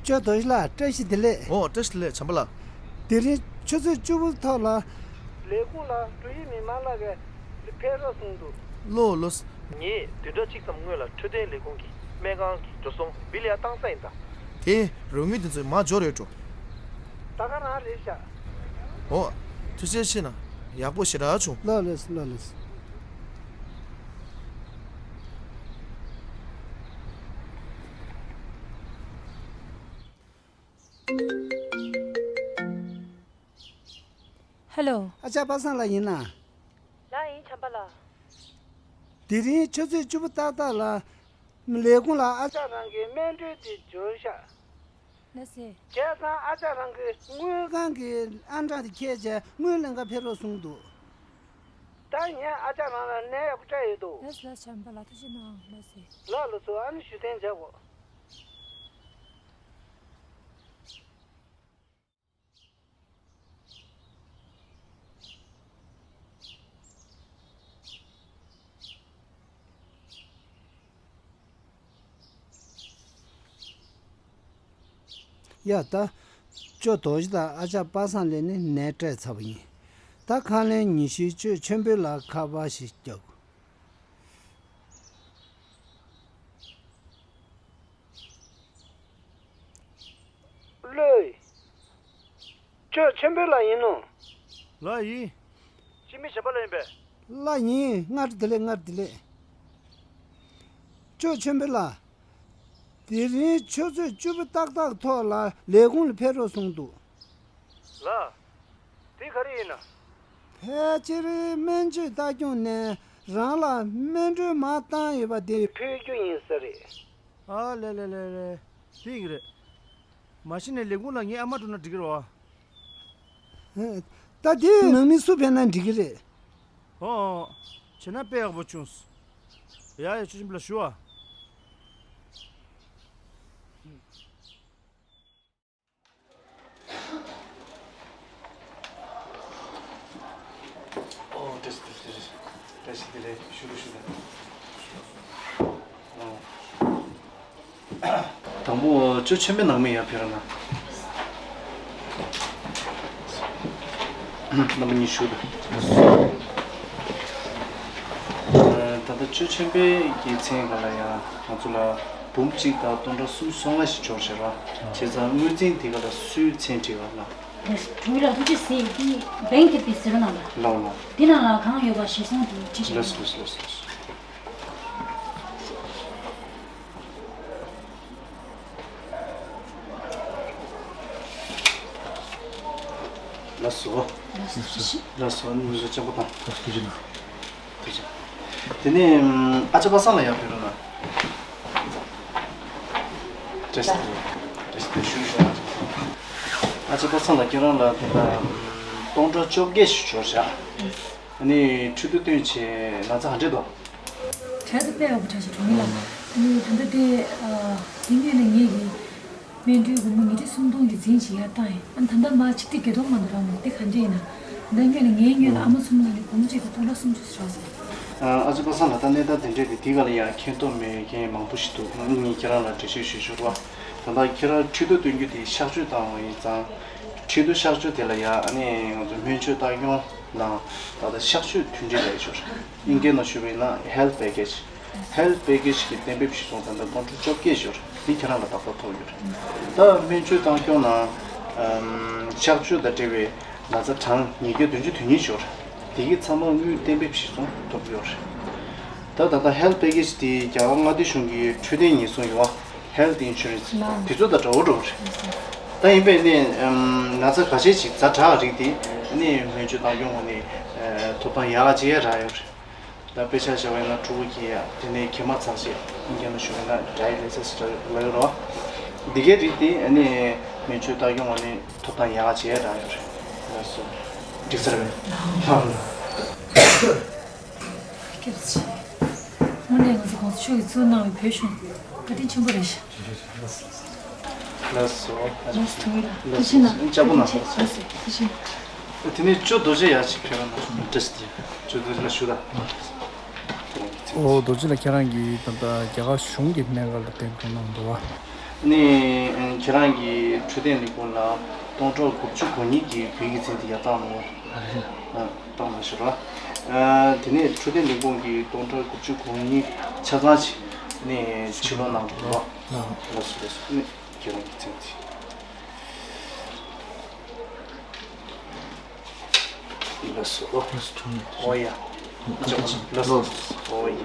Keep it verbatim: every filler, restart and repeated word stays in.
ཅོ་རྡོ་རྗེ་ལགས། བཀྲ་ཤིས་བདེ་ལེགས། ཨོ། བཀྲ་ཤིས་བདེ་ལེགས། བྱམས་པ་ལགས། དེ་རིང་ཆུ་ཚོད་བཅུ་པོ་ཐོག་ལ། ལས་ཁུངས་ལ་འགྲོ་ཡི་མི་མང་ལ་གས་ཕེབས་རོགས་གསུངས་འདུག་ལོ་ལོ། ངས་བདུན་ཕྲག་གཅིག་ཙམ་སྔོན་ལ་འཕྲོད་བསྟེན་ལས་ཁུངས་ཀྱི་སྨན་ཁང་གི་འགྲོ་སོང་བི་ལ་ཡ་བཏང་ས་ཡིན་ད། དེ་རོགས་དངུལ་དེ་ཚོ་མར་འབྱོར་ཡོད་འགྲོ། ད་ག་རང་རེད་ཤག་ཨོ། ཐུགས་རྗེ་ཆེ་གནང་། ཡག་པོ་ཞེ་དྲག་བྱུང་། ལགས་ལགས་སོ། ལགས་ལགས་སོ། ཧེ་ལོ། ཨ་ཅག་པ་སངས་ལགས་ཡིན་ན། ལགས་ཡིན། བྱམས་པ་ལགས། དེ་རིང་ཆུ་ཚོད་བཅུ་པོ་ཏག་ཏག་ལ། ལས་ཁུངས་ལ་ཨ་ཅག་རང་གི་སྨན་སྤྲོད་དེ་འབྱོར་ཤག་ལགས་སེ། བྱས་ཙང་ཨ་ཅག་རང་གི་དངུལ་ཁང་གི་ཨང་གྲངས་དེ་ཁྱེར་བྱས་དངུལ་ལེན་ག་ཕེབས་རོགས་གསུངས་འདུག་ད་ངས་ཨ་ཅག་རང་ལ་ནད་ཡག་པོ་སྤྲད་ཡོད་དོ། ལགས་ལགས། བྱམས་པ་ལགས། ཐུགས་རྗེ་གནང་། ལགས་སེ། ལགས་ལགས་སོ། ཨ་ནི་ཞུ་གཏན་བྱ་དགོས། ཡ་ད། ཅོ་རྡོ་རྗེ་དང་ཨ་ཅག་པ་སངས་ལགས་ནི་ནད་སྤྲད་ཚར་བ་ཡིན། ད་ཁ་ལན་ཉི་ཤུའི་ཅོ་ཆེན་པོའི་ལ་ཁ་པར་ཞིག་རྒྱག་དགོས། ལོས། ཅོ་ཆེན་པོའི་ལ་ཡིན་ནོ། ལགས་ཡིན། སྤྱི་མི་བྱམས་པ་ལགས་ཡིན་པས། ལགས་ཡིན། སྔ་དྲོ་བདེ་ལེགས། སྔ་དྲོ་བདེ་ལེགས། ཅོ་ཆེན་པོའི་ལ། དེ་རིང་ཆུ་ཚོད་བཅུ་པོ་ཏག་ཏག་ཐོག་ལ་ལས་ཁུངས་ལ་ཕེབས་རོགས་གསུངས་འདུག་ལགས། དེ་ག་རེ་ཡིན་ན། ཕལ་ཆེར་སྨན་བཅོས་ལྟ་སྐྱོང་ནས་རང་ལ་སྨན་སྤྲོད་མར་བཏང་ཡོད་པ་དེ་ཕུལ་རྒྱུ་ཡིན་ས་རེད། ཨ་ལེ་ལེ་ལེ་ལེ། དེ་ཡིན་གྱི་རེད། མ་གཞི་ནས་ལས་ཁུངས་ལ་ངའི་ཨ་མ་འགྲོ་ན་འགྲིག་གི་རེད་བ། ད་དེའི་ནང་མི་སུ་ཕེབས་ན་འགྲིག་གི་རེད། ཨོ། བྱས་ན་དཔེ་ཡག་པོ་བྱུང་། ཡ་ཡ། ཆུ་ཆེན་པོ་ལ་ཞུ་བ། ཨོ། བཀྲ་ཤིས་བདེ་ལེགས། བཀྲ་ཤིས་བདེ་ལེགས། བཞུགས་རོགས། བཞུགས་རོགས། ཨོ། དང་པོ་ཅོ་ཆེན་པོའི་ནང་མི་ཡར་ཕེབས་རོགས་གནང་། རྣམ་པ་གཉིས་བཞུགས་དང་། ད་ལྟ་ཅོ་ཆེན་པོའི་གི་མཚན་སྒང་ལ་ཡང་ང་ཚོ་ལ་འབུམ་གཅིག་དང་སྟོང་ཕྲག་སུམ་ཅུ་སོ་ལྔ་ཞིག་འབྱོར་བཞག་ར། བྱས་ཙང་དངུལ་རྩིས་དེ་ག་ལ་སུའི་མཚན་བྲིས་པ་ལ། ལགས་སོ། ལགས་སོ། ཐུགས་རྗེ་ཆེ། དེ་བེང་དེ་དེ་ཟེར་ནང་ལ། ལགས་ལགས། དེ་ནང་ལ་གང་ཡོད་པ་ཞེ་སོང་དེ་བྲིས་བཞག་ལགས་སོ། ལགས་སོ། ལགས་སོ། ལགས་སོ། ལགས་སོ། ལགས་སོ། ལགས་སོ། ལགས་སོ། ནུ་ཟོ་ཅན་པོ་དང་། ལགས་སོ། ཐུགས་རྗེ་གནང་། ཐུགས་རྗེ་གནང་། དེ་ནས་ཨ་ཅག་པ་སངས་ལགས་ཡར་ཕེབས་རོགས་གནང་། བཀྲ་ཤིས་བདེ་ལེགས། བཀྲ་ཤིས་བདེ་ལེགས། བཞུགས་བཞུགས། ཨ་ཅག་པ་སངས་ལགས་ཁྱེད་རང་ལ་ད་ལྟ་སྟོང་ཕྲག་བཅོ་བརྒྱད་ཞིག་འབྱོར་བཞག་ཨ་ནི་ཁྲི་ཐོག་བཏོན་བྱས་ན་ཚ་ག་འདྲས་འདུག་དྲན་ཚེ་དཔེ་ཡག་པོ་དྲན་བྱུང་ཡིན་ལ། ཨ་ནི་ད་ལྟ་དེ་ཨ་དེ་སྔོན་ནས་ངེད་ཀྱི་སྨན་སྤྲོད་སྒོར་མོ་ཉིས་ཁྲི་སུམ་སྟོང་གི་འཛིན་བྱེད་ཡར་བཏང་ཡིན། ཨ་ནི་ད་ལྟ་མ་ཕྱི་ཐིག་བརྒྱད་སྟོང་མ་གཏོགས་རག་མ་འདུག་དེ་ག་འདྲས་ཡིན་ན། ད་སྔོན་ནས་ངའི་སྔོན་ལ་ཨ་མ་ཚོ་མོ་ལ་ནི་སྒོར་མོ་གཅིག་དང་སྟོང་ཕྲག་སུམ་ཅུ་ཞིག་རག་སོང་། ཨ་ཅག་པ་སངས་ལགས། ད་གནས་སྟངས་དེ་འདྲས་རེད། དེ་ག་ལ་ཡང་མཁྱེན་རྟོགས་མེད་མཁན་མང་པོ་ཞིག་འདུག་ཨ་ནི་ངས་ཁྱེད་རང་ལ་འགྲེལ་བཤད་ཞུ་ཞུ་རོགས། ད་ལྟ་ཁྱེད་རང་ཁྲི་ཐོག་བཏོན་རྒྱུ་དེ་གཤག་བཅོས་བཏང་བ་ཡིན་ཙང་། ཁྲི་ཐོག་གཤག་བཅོས་དེ་ལ་ཡང་ཨ་ནི་ང་ཚོ་སྨན་བཅོས་ལྟ་སྐྱོང་ནང་ད་ལྟ་གཤག་བཅོས་མཐུན་སྒྲིལ་ལས་ཞོར། ཨིན་སྐད་ནང་ཞུ་བ་ཡིན་ན་Health Package། Health Package་གི་གཏན་འབེབས་གཞི་བཟུང་ད་ལྟ་སྟོང་ཕྲག་བཅོ་བརྒྱད་ཞོར་འདི་ཁྱེད་རང་ལ་ཏག་ཏག་ཐོབ་ཡོད་རེད། ད་སྨན་བཅོས་བཏང་སྐྱོང་ནང་ཨམ་གཤག་བཅོས་དང་འབྲེལ་བའི་ན་ཚ་གྲངས་ཉིས་བརྒྱ་བདུན་ཅུ་དོན་གཉིས་ཞོར་འདི་གི་ཚང་མ་དངུལ་གཏན་འབེབས་གཞི་བཟུང་ཐོབ་ཡོད་རེད། ད་ད་ལྟ་Health Package་འདི་རྒྱ་གར་མངའ་སྡེ་གཞུང་གི་འཕྲོད་བསྟེན་ཉེན་སྲུང་ཡོད་པ། Health Insurance་ལགས། དེ་ཚོ་དང་འདྲ་བོ་འདྲ་བོ་རེད། ད་ཡིན་པས་ནི་ཨམ་ན་ཚ་ཁ་ཤས་ཤིག་ཛ་དྲག་རིགས་དེ་ནི་སྨན་བཅོས་བཏང་སྐྱོང་ངོས་ནས་ཨ་ཐོབ་ཐང་ཡག་ག་ཅིག་རག་ཡོད་རེད། ད་དཔེ་ཆ་བཞག་པ་ཡིན་ན་ཕྲུ་གུ་སྐྱེ་ཡ་དེ་ནས་གད་མོ་ཚ་བྱེད་ཨིན་སྐད་ནང་ཞུ་བ་ཡིན་ན་dialysis་ལབ་ཡོད་རེད་བ། འདི་གའི་རིགས་དེ་ནི་སྨན་བཅོས་བཏང་སྐྱོང་ངོས་ནས་ཐོབ་ཐང་ཡག་ག་ཅིག་རག་ཡོད་རེད། ལགས་སོ། འགྲིག་ས་རེད་པས། ལགས། སྐྱབས་རྗེ། དངོས་གནས་ང་ཚོ་གོང་ས་མཆོག་གིས་གཙོས་གནང་བའི་བོད་གཞུང་བཀའ་དྲིན་ཆེན་པོ་རེད་ཤག་ལགས་སོ། ལགས་སོ། ཐུགས་རྗེ་གནང་། ལགས་སོ། ལགས་སོ། ལགས་སོ། ཐུགས་རྗེ་གནང་། དེ་ནས་ཅོ་རྡོ་རྗེ་ཡར་ཅིག་ཕེབས་རོགས་གནང་། བཀྲ་ཤིས་བདེ་ལེགས། ཅོ་རྡོ་རྗེ་ལགས་ཞུ་དང་། ཨོ། རྡོ་རྗེ་ལགས་ཁྱེད་རང་གིས་ད་ལྟ་རྒྱ་གར་གཞུང་གི་སྨན་ཁང་ལ་འདེམས་བསྐོ་གནང་འདུག་བ། ནི་ཁྱེད་རང་གི་འཕྲོད་བསྟེན་ལས་ཁུངས་ལ་སྟོང་ཕྲག་དགུ་བཅུ་གོ་གཉིས་ཀྱི་བོད་ཡིག་ཚན་དེ་ཡར་བཏང་ནོ། བཏང་མ་ཤོར་བ། དེ་ནས་འཕྲོད་བསྟེན་ལས་ཁུངས་ཀྱི་སྟོང་ཕྲག་དགུ་བཅུ་གོ་གཉིས་ཆ་ཚང་ཞིག་ནས་ཕྱིར་ལོག་གནང་དགོས་པ། ལགས་སོ་ལགས་སོ། ནི་ཁྱེད་རང་གི་ཚན་དེ། ལགས་སོ། ཨོ་ཡ། ལགས་སོ། ཨོ་ཡ།